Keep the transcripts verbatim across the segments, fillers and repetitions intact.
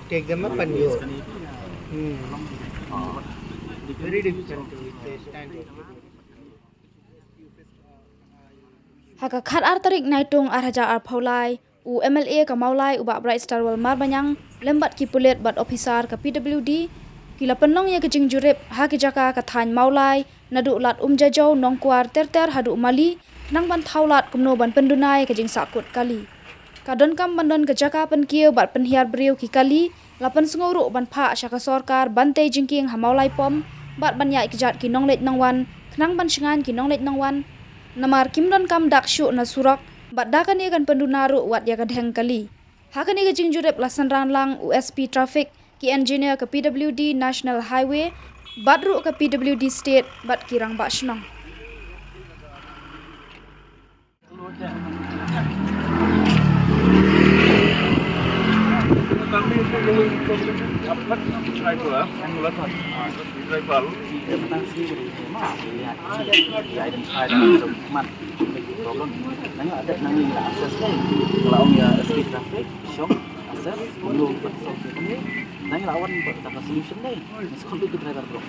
Take them up and go. Hmm. Very difficult to say stand. Ha ka khat ar tarik Naitung ar hajar arphew lai, u M L A ka Mawlai u Bah Brightstarwell Marbaniang lem bad ki pulit bad ophisar ka P W D ki la pynlong ïa ka jingjurip ha ki jaka ka thaiñ Mawlai, naduh Lad Umjajaw, Nongkwar, Terter haduh Mali, khnang ban thaw lad kumno ban pynduna ïa ka jingsahkut kali. Ka donkam ban don ka jaka pynkiew bad pynhiar briew ki kali, la pynsngew ruh ban phah sha ka sorkar ban tei jingkieng ha Mawlai Pom bad ban ïaid kjat ki nongleit nongwan khnang ban shngaiñ ki nongleit nongwan. Namar kim donkam dak shuh na surok bad da kane kan pynduna ruh wat ïa ka dheng kali. Ha kane ka jingjurip la synran lang u S P Traffic, ki engineer ka P W D National Highway bad ruh ka P W D State bad ki rangbah shnong. Problem. Nang ada nang ni la assess dei. Kalau ong ïa S P Traffic, shock, assess, belum betul sih. Nang la wan buat solution dei. Mas kon tu driver block.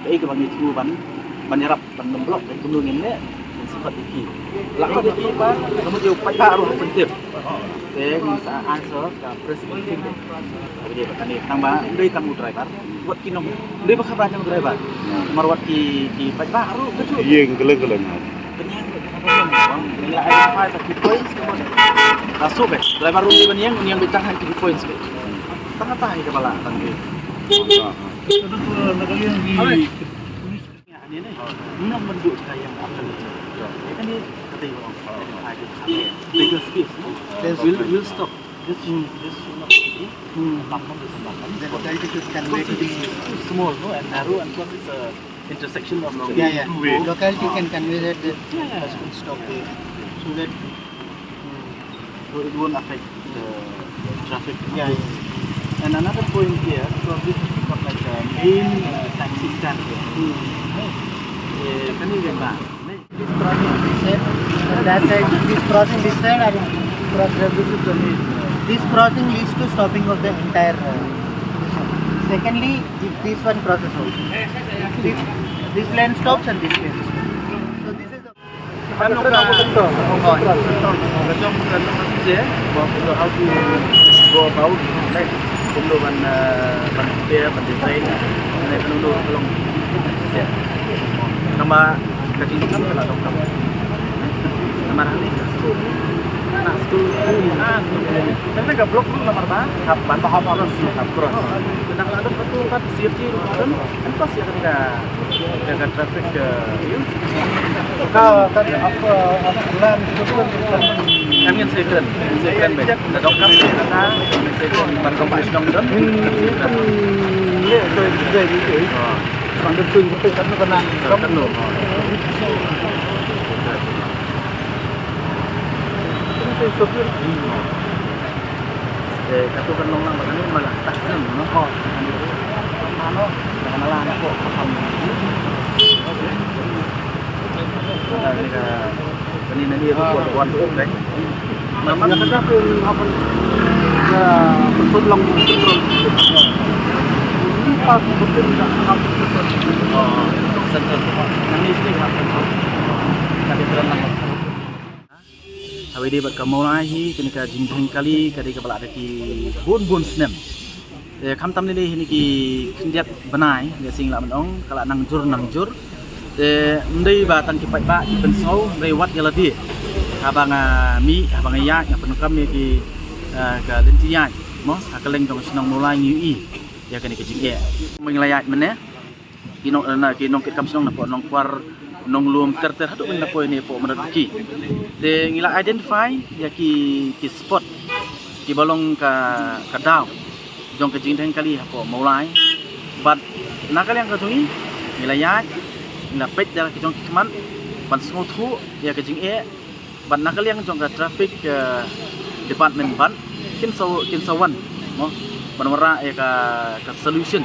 Dei ka bang itu ban ban ïarap ban block dei kumno ngin leh. Ngin sempat iki. La ka iki ba kamu jauh pat baru penting. Te ngin sa answer ka press briefing dei. Ka dei ba kane nang ba dei tang u driver. Wat ki nong. Dei ba khabar jong driver. Mar wat ki ki pat baru ka tu. Ïeng keleng keleng. Pynïang bad ka problem bang ngi la identify bad ki points ka mon. Ka suk eh driver ruh ban ïeng, ïeng bad tang han ki points ke. Tang kata hi ka bala tang hi. Ini ni. Nang ban duk ka yang akan. Ini kata yang identify the biggest case, no? We'll, we'll stop. This, this should not be. Hmm. This is not. The locality should convey to the. It's too small, no? And narrow, and plus it's a intersection of the two way. Yeah, yeah. Locality can convey that the, yeah, yeah, bus will stop there. So that, hmm, so it won't affect the traffic. Yeah, yeah. And another point here, because this is not like a main, uh, taxi stand here. Hmm. Right? Eh, can you get back? This crossing this side, and that side, this crossing this side, and cross there, this is the main. This crossing leads to stopping of the entire, uh, secondly, if this one crosses out, this, this lane stops and this lane stops. So this is the. Ano ka? Oh, ka jong ka long ka sise, how to go about, like, kumno ban, uh, ban prepare, ban design, like, kumno ka long sise. Namar ka jingdonkam ka la donkam. Namar hangne ka skul. Na skul. Ah, hangne ka block ruh namar ba hap ban, hap, hap cross. Tang la don katu ka safety ruh don. Kan pas ïa ka, ïa ka traffic, eh, ïa. Ka, ka, apa, apa, lan, itu kan. Kan ngin sa kren, ngin sa kren bad. Ka donkam ka, ngin sa kren ban company shnong don. Ini, ini, ini, ini, ini. Ban da tun ka kan ka na. Kan no. Eh, katu kan long lang ba kane ma la tak kan no. Ano, ano la na ko. Ada ni ka Kane na ni ruh wan wan tu ok dai. Namar ka da pun apa ka pun long pun. Ni pa pun da apa pun. Oh, sensor. Nang ni sini apa. Ka dei tren lang. Hawei dei bad ka Mawlai hi kane ka jingdheng kali ka dei kaba la da ki bun bun snem. Te khamtam ne dei hynne ki khyndiat bnai, ïa sing la ban ong ka la nang jur nang jur. Te ym dei ba tang ki paidbah ki pynsngew, ym dei wat ïa lade. Haba nga mih, haba nga ïaid, nga pyndonkam ïa ki, eh, ka lynti ïaid mo, ha kylleng jong ka shnong Mawlai ngi ïohi ïa kane ka jingeh. Mynta nga la ïaid mynne. Ki nong, na ki nongkitkam shnong napoh Nongkwar, Nonglum, ter ter haduh mynta poi ne poh Mawlai ki. Te ngi la identify ïa ki, ki spot kiba long ka, ka daw jong ka jingdheng kali hapoh Mawlai. Bad na ka liang ka jong ngi, ngi la ïaid, ngi la peit da ki jong ki khmat ban sngewthuh ïa ka jingeh. Bad na ka liang jong ka traffic, eh, department bad kin sa, kin sa wan mo ban wanrah ïa ka, ka solution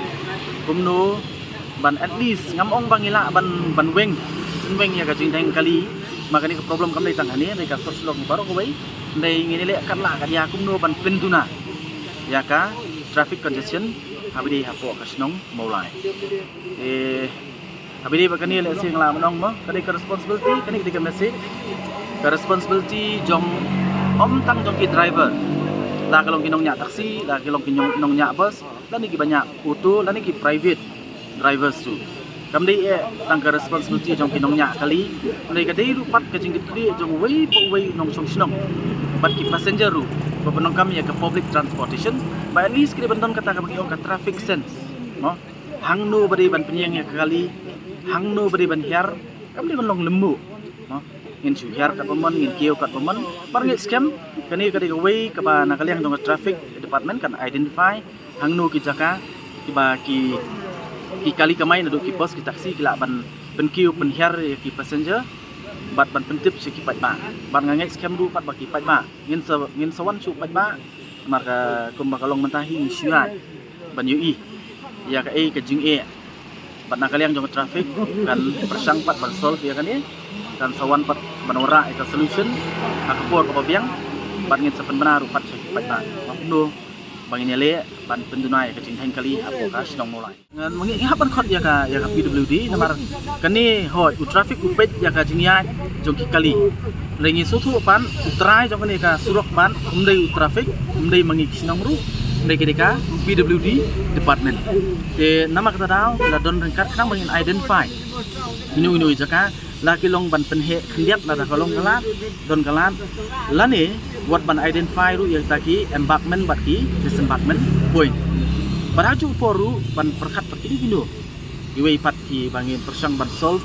kumno ban at least ngam ong ba ngi lah ban, ban weng, sngewweng ïa ka jingdheng kali. Ma kane ka problem kam dei tang hangne, dei ka source long baroh kawei. Dei ngin leh kat lah kat ïa kumno ban pynduna. ïa ka traffic congestion ha ba dei hapoh ka shnong Mawlai. Eh, ha ba dei ba kane lehse nga la mynta mo, ka dei ka responsibility, kane ka dei ka message. Ka responsibility jong, ym tang jong ki driver, la ka long ki nongñiah taxi, la ka long ki nong, nongñiah bus, lane ki ba ñiah auto, lane ki private drivers ruh. Kam dei eh tang ka responsibility jong ki nongñiah kali, hynrei ka dei ruh pat ka jingkitkhlieh jong uwei pa uwei u nongshong shnong bad ki passenger ruh ba pyndonkam ïa ka public transportation, ba at least ki dei ban don kata kaba ngi ong ka traffic sense mo. Hangno ba dei ban pynïeng ïa ka kali, hangno ba dei ban hiar, kam dei ban long lyngngoh mo. Ngin shu hiar katba mon, ngin kiew katba mon. Bad nga ngeit skhem kane ka dei kawei kaba na ka liang jong ka traffic department kan identify hangno ki jaka kiba ki, ki kali kamai naduh ki bus, ki taxi, ki lah ban pynkiew pynhiar ïa ki passenger bad ban pyntip sha ki paidbah. Bad nga ngeit skhem ruh pat ba ki paidbah, ngin sa, ngin sa wan sha u paidbah, namar ka, kumba ka long mynta hi, ngi shu ïaid ban ïohi ïa kaei ka jingeh. Bad na ka liang jong ka traffic kan pyrshang pat ban solve ïa kane, kan sa wan pat ban wanrah ïa ka solution ha ka por kaba biang. Bad ngin sa pynbna ruh pat sha ki paidbah ba kumno ba ngin ïaleh ban pynduna ïa ka jingdheng kali hapoh ka shnong Mawlai. Ngan, ma ngi, ngi hap ban khot ïa ka, ïa ka P W D, namar kane, hooid, u traffic u peit ïa ka jingïaid jong ki kali. Hynrei ngi sngewthuh pat u trai jong kane ka surok pat um dei u traffic, um dei ma ngi ki shnong ruh, hynrei ka dei ka P W D department. Te namar kata daw la don ryngkat khnang ba ngin identify ino ino i jaka la ki long ban pynheh khyndiat lada ka long ka lad, don ka lad, lane wat ban identify ruh ïa kita ki embankment bad ki disembankment point. Bad ha juh por ruh ban pyrkhat bad kino kino iwei pat ki ba ngin pyrshang ban solve,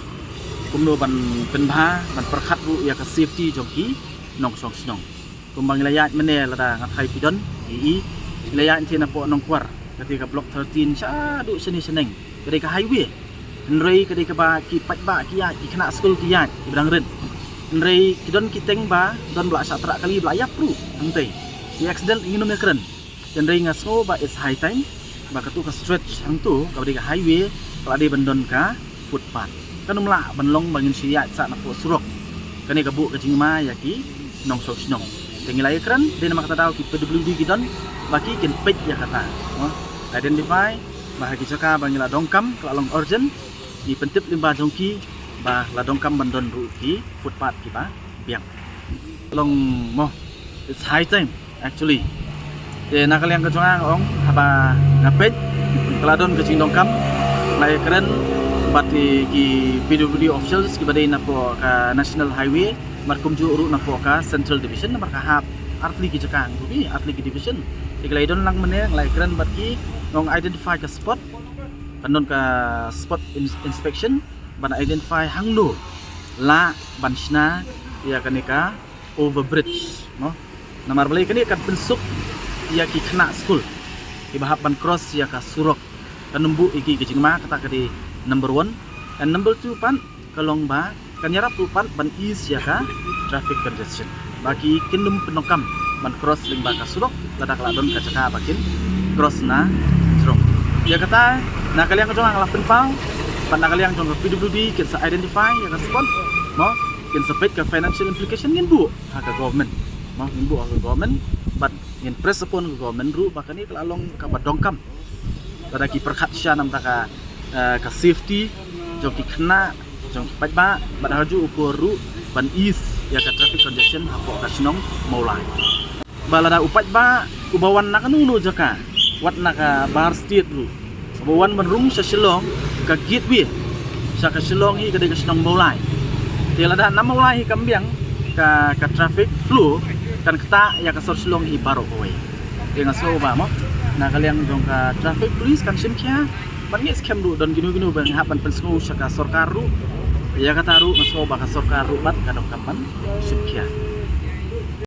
kumno ban pynbha, ban pyrkhat ruh ïa ka safety jong ki nongshong shnong. Kumba ngi la ïaid mynne, lada nga tharai phi don ïohi, ngi la ïaid te napoh Nongkwar, kata ka block thirteen, shaduh shane shaneng, ka dei ka highway. Hynrei ka dei kaba ki paidbah ki ïaid, ki khynnah skul ki ïaid, ki ba dang rit. Hynrei ki don ki tieng ba don ba la shah trah kali, ba la ïap ruh hangtei. Ki accident ngin ym ïakren. Hynrei nga sngew ba it's high time ba kato ka stretch hangto kaba dei ka highway ka la dei ban don ka footpath. Kan ym lah ban long ba ngin shu ïaid sah napoh surok. Kane ka buh ka jingma ïa ki nongshong shnong. Te ngi la ïakren, dei namar kata daw ki P W D ki don ba ki kin peit ïa kata, mo. Identify ba ha ki jaka ba ngi la donkam ka la long urgent, ngi pyntip lyngba jong ki ba la donkam ban don ruh ki footpath kiba biang. Long mo, it's high time actually. Te na ka liang ka jong nga, nga ong, haba nga peit ka la don ka jingdonkam, nga ïakren bad ki, ki P W D officials kiba dei napoh ka National Highway, bad kumjuh ruh napoh ka Central Division, namar ka hap artylli ki jaka, hangto hi artylli ki division. Te ki la ïadon lang mynne, nga la ïakren bad ki, nga ong identify ka spot, kan don ka spot ins-, inspection, ban identify hangno lah ban shna ïa kane ka overbridge, mo. Namar balei? Kane kan pynsuk ïa ki khynnah skul kiba hap ban cross ïa ka surok. Kan ym buh ïa ki ka jingma, kata ka dei number one. And number two pat ka long ba kan ïarap ruh pat ban ease ïa ka traffic congestion, ba ki kin ym pyndonkam ban cross lyngba ka surok lada ka la don ka jaka ba kin cross na jrong. Ïa kata, na ka liang ka jong nga, nga la pynpaw, bad na ka liang jong ka P W D kin sa identify ïa ka spot, mo, kin sa peit ka financial implication, ngin buh ha ka government, mo, ngin buh ha ka government, bad ngin press upon ka government ruh ba kane ka la long kaba donkam. Lada ki pyrkhat shisha namar ka, eh, ka safety jong ki khynnah, jong ki paidbah, bad ha kajuh ka por ruh ban ease ïa ka traffic congestion hapoh ka shnong Mawlai. Ba lada u paidbah uba wan na kano kano jaka, wat na ka bahar state ruh, uba wan ban rung sha Shillong, ka gateway sha ka Shillong hi ka dei ka shnong Mawlai. Te lada na Mawlai hi kam biang ka, ka traffic flow, kan ktah ïa ka sor Shillong hi baroh kawei. Te nga sngew ba, mo, na ka liang jong ka traffic police kan shim khia, bad ngi skhem ruh don kino kino ba ngi hap ban pynsngew sha ka sorkar ruh. Ïa kata ruh nga sngew ba ka sorkar ruh pat ka donkam ban shim khia.